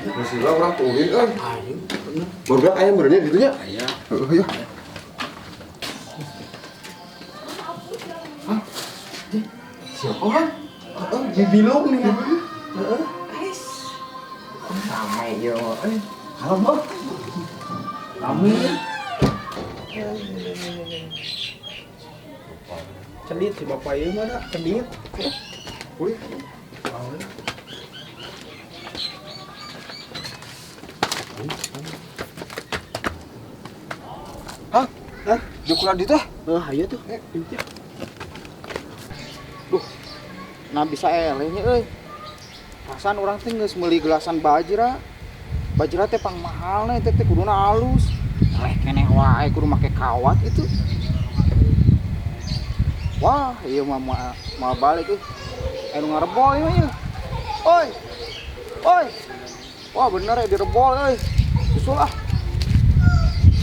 Geus lah urang tuh ulin euy. Ayo, bener. Barudak aya meureunnya gitu nya. Aya. Heeh ya. Hah? Siapa kan? Heeh, Dibilung nih. Heeh. Ais. Ramai ieu mah euy. Halo, Mbak. Rame. Cendit si bapak ieu mah da, cendit. Wih. Hah? Hah? Jukulan di teh? Heuh, hayu tuh. Duh. Nah bisa elehnya euy. Perasaan urang teh geus meuli gelasan bajra. Bajra teh pang mahalna eta teh kuduna alus. Eleh keneh wae kudu make kawat itu. Wah, ieu mah moal balik euy. Anu ngarebol ieu mah ieu. Oi. Oi. Wah, bener ya direbol euy. Susul ah.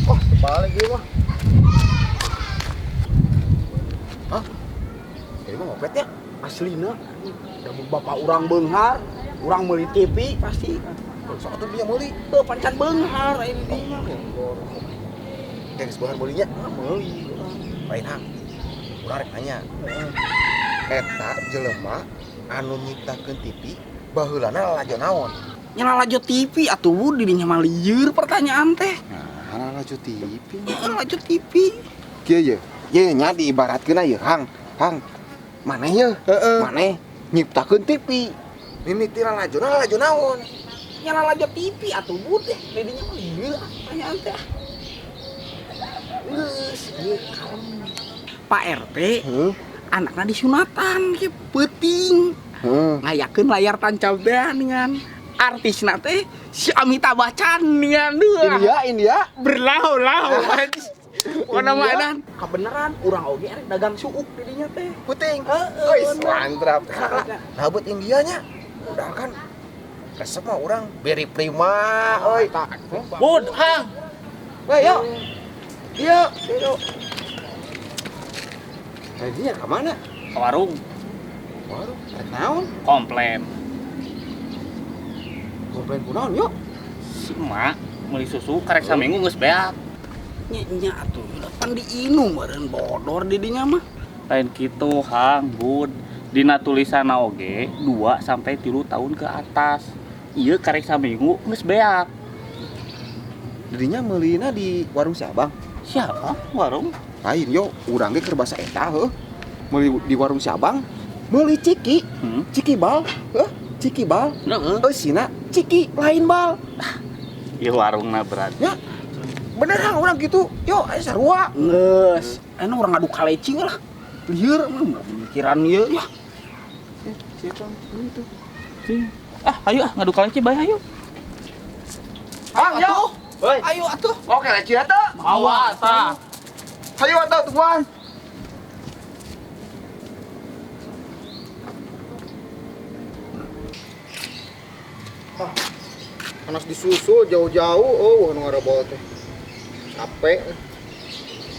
Wah, terbalik ieu mah. Hah? Ini mah ngopet ya? Aslina. Da bapak urang beunghar, urang meuli TV pasti. Sok atuh dia meuli. Heuh, pancan beunghar aya di dieu mah. Geus beunghar meulinya. Ah, meuli. Lain hang. Urang rek nanya. Eta jelema anu nyiptakeun TV baheulana lalajo naon? Nya lalajo TV atuh Bu, dirinya mah lieur pertanyaan teh. Nah, lalajo TV. Heeh, lalajo TV. Kieu ye. Ye nya diibaratkeun ye hang. Hang. Maneh ye? Heeh. Maneh nyiptakeun TV. Mimiti lalajona lalajo naon? Nya lalajo TV atuh Bu teh. Dirinya mah lieur pertanyaan teh. Geus, ieu kalem. Pak RT, Heeh. anakna disunatan kieu peuting. Heeh. Ngayakeun layar tancap teh dengan artisna teh si Amitabh Bachchan dengan dua. India, India. Berlau-lau. Pokona mah edan kabeneran urang oge arek dagang suuk didinya teh. Puting. Heeh, Euy, bener. mantap. Nah, buat Indianya. Udah kan resep mah urang Beri Prima euy. Bud, Hang. Weh, yo. Iya, yo. Tadinya ke mana? Ke warung, Warung, rek naon? komplain. Komplain kunaon yo? Si emak meuli susu karek saminggu geus beak. Nya nya atuh pan diinum meureun bodor didinya mah. Lain kitu, Hang, Bud. Dina tulisanna oge 2 sampai 3 tahun ke atas. Ieu karek saminggu geus beak. Dirinya meulina di warung si Abang. Siapa? Warung? Lain yo, urang ge keur basa eta heuh. Meuli di warung si Abang, meuli ciki, ciki bal, heuh, ciki bal. Heeh. Eusina ciki lain bal. Ieu warungna berat. Ya. Bener hang urang gitu. Yo, aya sarua. Geus, anu urang ngadu kaleci lah. Lieur mah pikiran ieu ya. Siapa itu? Ah, ayo ah ngadu kaleci bae ayo. Hang, yo. Hoi. Ayo atuh. Oke, leci atuh. Mawa tah. Hayu atuh tungguan. Panas disusul jauh-jauh, oh anu ngarebol teh. Capek.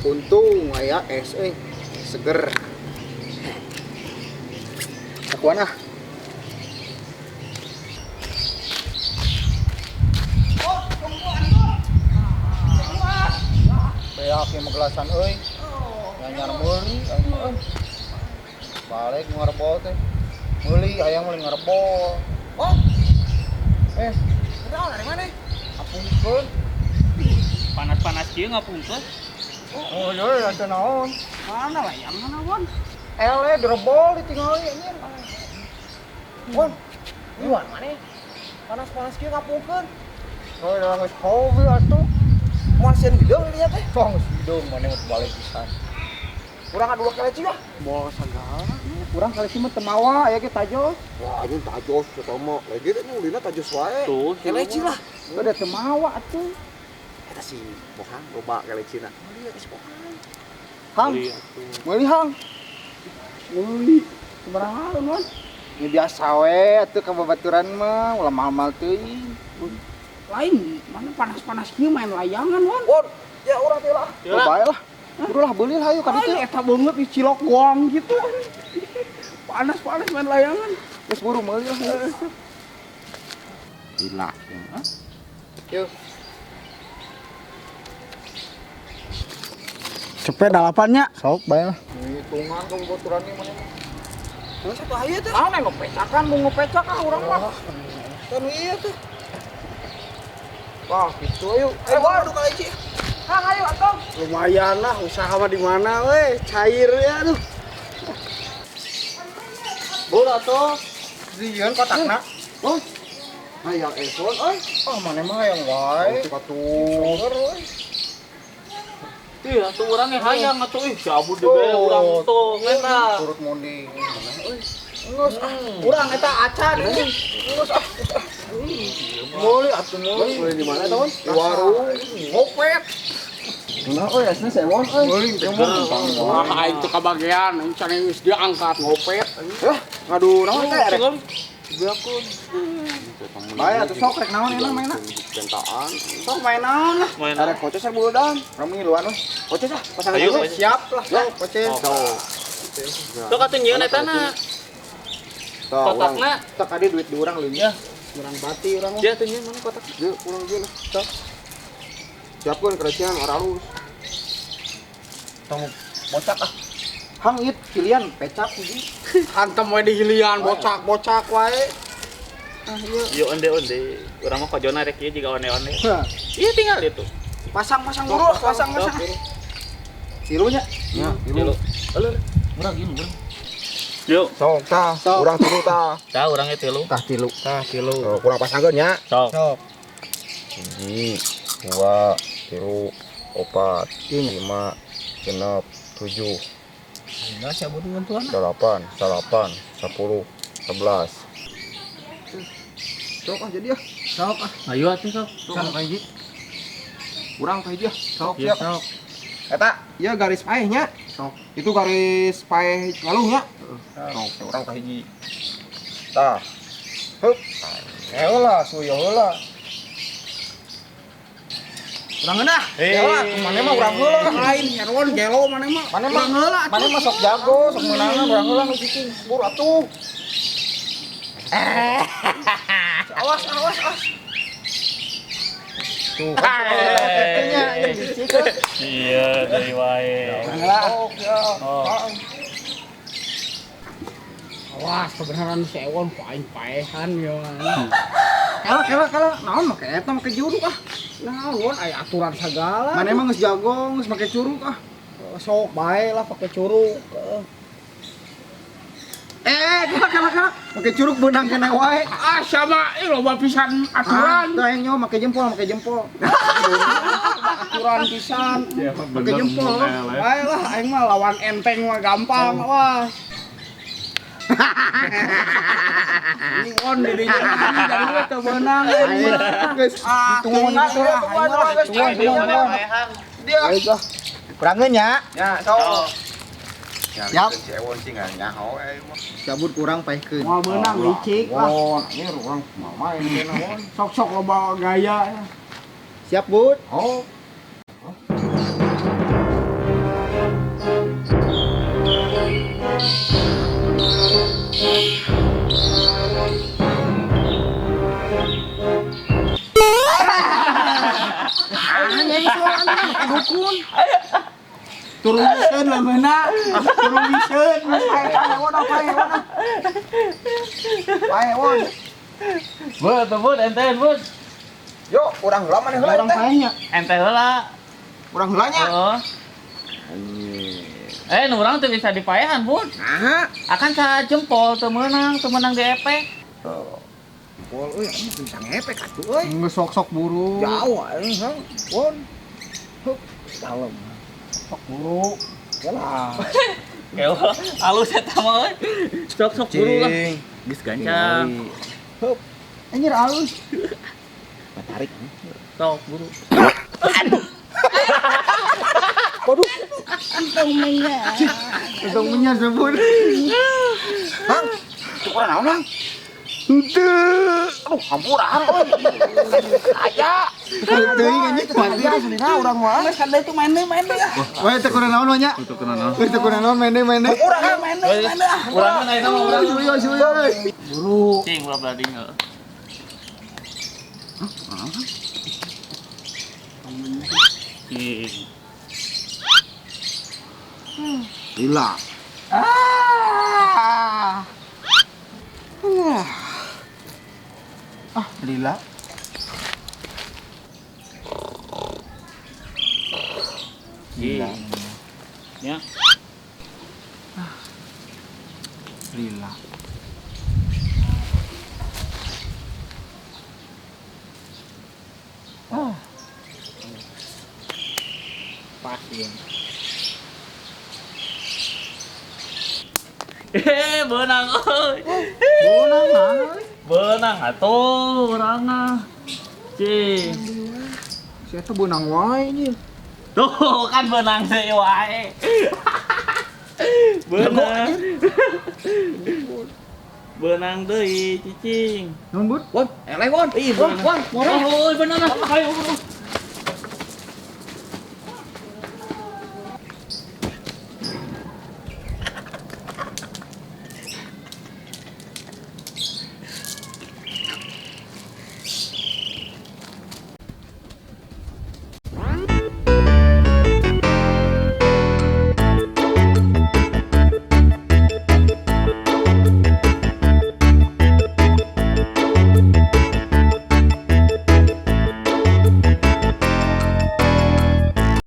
Untung aya es euy. Seger. Akuan ah. Beak ieu mah gelasan euy. Nyanyar meuli aing mah euy. Balik ngarebol teh. Meuli hayang meuli ngarebol. Oh, Kenal dari mana? Apungkeun. Panas-panas kieu ngapungkeun. Oh, iya, atuh naon? Mana layangan awan? Ele direbol ditinggali anjir. Won. Iwan mana? Panas-panas kieu ngapungkeun. Oh, da geus hobi atuh. Moal sieun hideung dinya teh. Tong geus hideung maneh mah balik pisan. Urang adu kaleci lah. Moal sagala. Urang kaleci mah teu mawa aya ge tajos. Wah, anjing tajos eta mah. Lagi teh ulina tajos wae. Tuh, Kaleci lah. Udah teu mawa atuh. Eta si Bohang loba kalecina. Meuli eta si Bohang. Hang, meuli hang. Meuli. Sabaraha wan? Ya biasa we atuh ka babaturan mah ulah mahal-mahal teuing. Lain, mana panas-panas kieu main layangan wan. Won, ya urang teh lah. Oh, bae lah. Udah lah beli lah ayo ka ditu. Lain eta beungeut di cilok goang gitu. Panas-panas main layangan. Geus buru meuli lah. Gila. Yuk. Cepet dalapannya. Sok bae lah. Hitungan kamu bocoran ini mana? Terus satu aja tuh. Ah, neng ngepecakan, mau ngepecak ah urang mah. Kan iya tuh. Wah, gitu ayo. Ayo baru kali Ci. Hah, ayo atuh. Lumayan lah usaha mah di mana we, cair ya aduh. Bol atuh. Sieun kotakna. Oh. Hayang eson euy. Ah, maneh mah hayang wae. Atuh. Ih, atuh urang ge hayang atuh ih si Abu dibere urang tong eta. Turut monding. Euy. Geus ah, urang eta acan euy. Geus ah. Meuli atuh meuli. Meuli di mana tah? Di warung. Ngopet. Nah, euy asna sewon euy. Meuli teh mah. Ah, aing teu kabagean, aing can geus diangkat ngopet. Lah, ngadu naon teh erek? Beakun. Bae atuh sok rek naon enak mainna. Bentaan. Sok main naon lah. Erek koces rek buludan. Rami luan we. Koces ah, pasangan Ayo, siap lah sok koces. Sok. Sok atuh nyieun eta na. Kotakna. Tok adi duit di urang leungit. Ya, urang bati urang mah. Dia atuh nyieun mana kotakna? Ieu urang ieu lah. Sok. Siapkeun kerecian ora halus. Tong bocak ah. Hang ieu pilihan pecak hiji. Hantem we di hilian bocak-bocak wae. Ah ieu. Ieu onde-onde. Urang mah kojona rek ieu jiga onde-onde. Hah. Ieu tinggal itu. Pasang-pasang buru, pasang-pasang. Tilunya. Ya, Tilu. Alur. Murah gini, murah. Yuk. Sok tah, urang tilu tah. Tah urang ge tilu. Tah tilu. Tah tilu. Kurang pasangkeun nya. Sok. Sok. 1 2 3 4 5 6 7 Enggak siapa tuh bantuan. 8 9 10 11. Sok ah jadi ah. Sok ah. Ayo atuh sok. Sok ka hiji. Urang ka hiji ah. Sok Iya, siap. Sok. Eta, ieu garis paehnya. Sok. Itu garis paeh ngaluhnya. Sok, urang ka hiji. Tah. Hup. Heula suyo heula. Urang ngeunah. Heula, maneh mah urang heula. Lain nyaruan gelo maneh mah. Maneh mah Urang heula. Maneh mah sok jago, sok meunangan urang heula nu cicing. Bur atuh. Awas awas awas. Tuh. Nya yang cicing. Iya, dari wae. Urang heula. Sok ya. Oh. Awas kebenaran si Ewon ku aing paehan ya. Kala kala kala naon make eta make juruk ah. Naon aya aturan segala. Maneh mah geus jago, geus make curug ah. Sok bae lah pake curug. Kala kala kala. Make curug beunang kena wae. Ah sama ieu loba pisan aturan. Tuh aing nyawa make jempol, make jempol. Aturan pisan. Make jempol. Bae lah aing mah lawan enteng mah gampang awas. Ini won di dinya jadi we teu beunang aing mah. Geus Ah, ditunggu tunggu lah, aing mah. Dia. Ayo ah. Kurangeun nya. Ya, sok. Siap. Si Ewon sih nggak nyaho eh mah. Cabut kurang paehkeun. Moal beunang licik lah. Won, ini urang mama ini naon. Sok-sok loba gaya. Siap, Bud. Oh. Dukun. Turun biseun leungeunna. Turun biseun. Pae won pae won. Paeh won. Bud, tuh bud, ente bud. Yo, urang heula maneh heula Urang teh. paehnya. Ente heula. Urang heula nya. Heeh. Nu urang teu bisa dipaehan, Bud. Nah, Akan sa jempol teu meunang di epek. Pol euy, ini bisa ngepek atuh euy. Geus sok-sok buru. Jauh aing hang. Won. Hup, dalam. Sok buru. Yalah. Kewa, halus eta mah euy. Sok-sok buru lah. Geus gancang. Hup, Anjir halus. tarik. Sok buru. Waduh, Untung menya sebut. Hang. Cukuran naon, Hang? Henteu. Aduh, hampura euy. Aya. Teuing anjing Aya aslina urang mah. Geus kada itu main deui main deui ah. Wah, teu kurang naon mah nya. Teu kurang naon. Wah, teu kurang naon main deui main deui. Urang Hang. Main deui main deui ah. Urang mah ayeuna mah urang. Suyo suyo. Buru. Cing ulah belading heuh. Cing. Lila. Ah. Ah, lila. Cing. Ya. Lila. Ah, Pas ya. Eh, beunang euy. beunang nah. Beunang atuh urang mah. Cing. Si eta beunang wae nya. Tuh kan beunang deui wae. Beunang. Beunang deui cicing. Naon, Bud? Won, eleh won. Ih, Won, beunang. won, more. Oh, beunang. Ayo.